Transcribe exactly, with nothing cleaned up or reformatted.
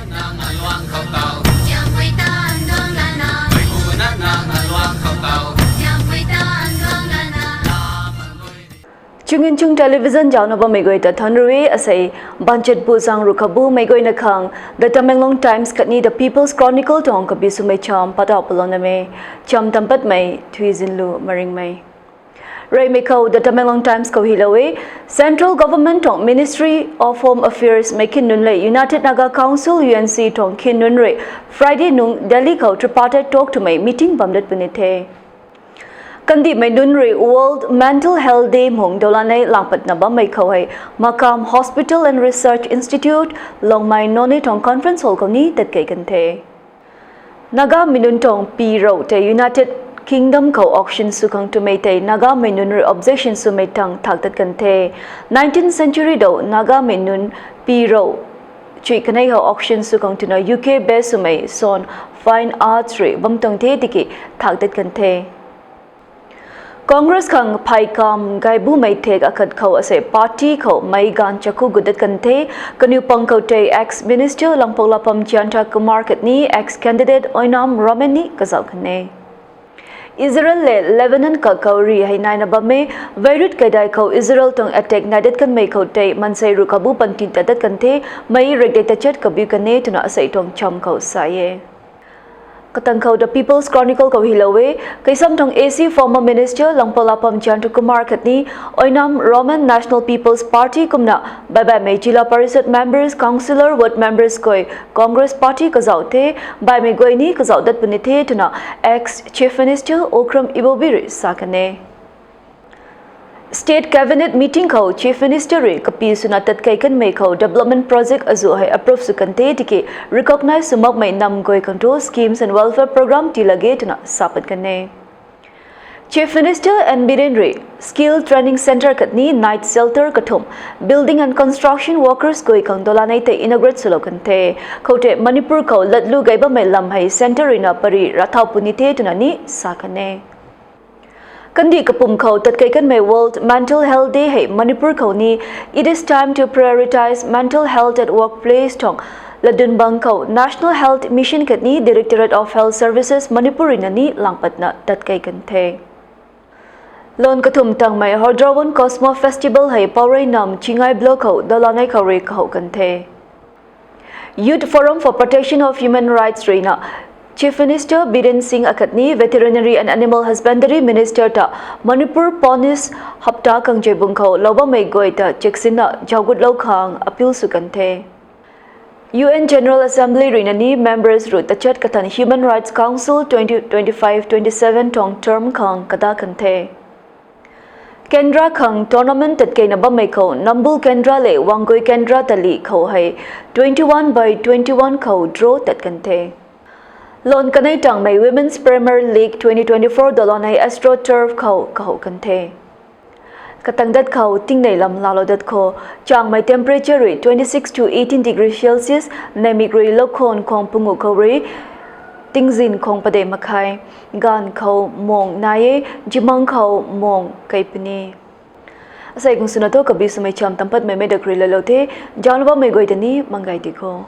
Nang aluang khou tau, Siampui tan duang lana. Mei pu na nang aluang khou tau, Siampui tan duang lana. Chunginchung Television zaucna bammei guay ta thanc rui asei banchat bu zang ru khabu mei guayna khang The Tamenglong Times khatni The People's Chronicle tuang kabi swmei cham patau palou na me. Cham tampatmei Thuizinlu Maringmei. Reymei khou The Tamenglong Times khou hilou e, Central Government tuang Ministry of Home Affairs mei khin nunc le United Naga Council, U N C tuang khin nunc rui Friday nung Delhi khou tripartite talk twmei meeting bam dat puni the. Kandihmei nunc rui World Mental Health Day mung dawlanei langpatna bammei khou hei Makam Hospital and Research Institute, Longmai Noney tuang conference hall khou ni tatkei kan the. Nagamei nunc tuang pi rou tei United Kingdom khou auction sw khang twmei tei Nagamei nunc rui objection swmei tang thak tat kan the. Nineteenth century dou Nagamei nunc pi rou chui kanei hou auction sw khang twna U K base swmei son fine arts rui bam tuang the tiki thak tat kan the. Congress khang phaikam gay bumei thek akhat khou asei party khou mei ganv chaku gut dat kan the. Kaniw pang khou tei ex-minister Langpok Lapam Jayanta Kumar khatni ex-candidate Oinam Roman ni kazauh kan e. Israel le Lebanon kakhou ri hei naina bam e. Beirut kaidai khou Israel tuang attack nai dat kanmei khou tei mansei ru khabu panty tat dat kan the. Mei rekdei tachat kabiu kan e twna asei tuang cham khou sa e. Katang khou The People's Chronicle khou hilou e, Keisam tuang A C former minister Langpok Lapam Jayanta Kumar khatni Oinam Roman National People's Party kumna baibaimei Zilla Parishad members, councillor, ward members guay Congress party kazauh the, baihmei guay ni kazauh dat puni the twna ex Chief Minister Okram Ibobi rui sa kan e. State Cabinet meeting khou Chief Minister rui kapi swna tatkei kanmei khou development project azuh hei approve sw kan the tiki recognize sw makmei nam guay khang thu schemes and welfare program tii lage twna sa pat kan e. Chief Minister N Biren rui skill training centre khatni night shelter kathumh building and construction workers guay khang dawlanei tei inaugurate swlou kan the. Khoutei Manipur khou latlu gay bammei lam hei centre ruina pari rathau puni the twna ni sa kan e. Kandih kapwm khou tatkei kanmei World Mental Health Day hei Manipur khou ni It is time to prioritize mental health at workplace tuang latdyn bang khou National Health Mission khatni Directorate of Health Services Manipur ruina ni langpatna tatkei kan the. Lon kathumh tangmei Hordrawan Cosmo Festival hei Paurei nam Chingai Block khou dawlanei khou rui kahouh kan the. Youth Forum for Protection of Human Rights ruina Chief Minister Biren Singh akhatni Veterinary and Animal Husbandry Minister ta Manipur Ponies hapta kangjeibung khou lou bammei guay ta cheksinna zaugutlou khang appeal sw kan the. U N General Assembly ruina ni members ru tachat kathan Human Rights Council twenty twenty-five twenty-seven tuang term khang kada kan the. Kendra khang tournament tatkeina bammei khou Nambul Kendra le Wanggui Kendra tali khou hei twenty-one by twenty-one khou draw tat kan the. Lon kanei tangmei Women's Premier League twenty twenty-four dawlanei Astro Turf khou kahouh kan the. Katang dat khou tingnei lam laalou dat khou changmei temperature rui twenty-six to eighteen degree Celsius, neimik rui loukhon khwang pungu khou rui tingzin khwang padeih makhai, gaanv khou mung nai e, zimang khou mung kei puni. Asei kung swna thu kabi swmei cham tampatmei mei dak rui laalou the, zaucna bammei guay ta ni manggay di kho.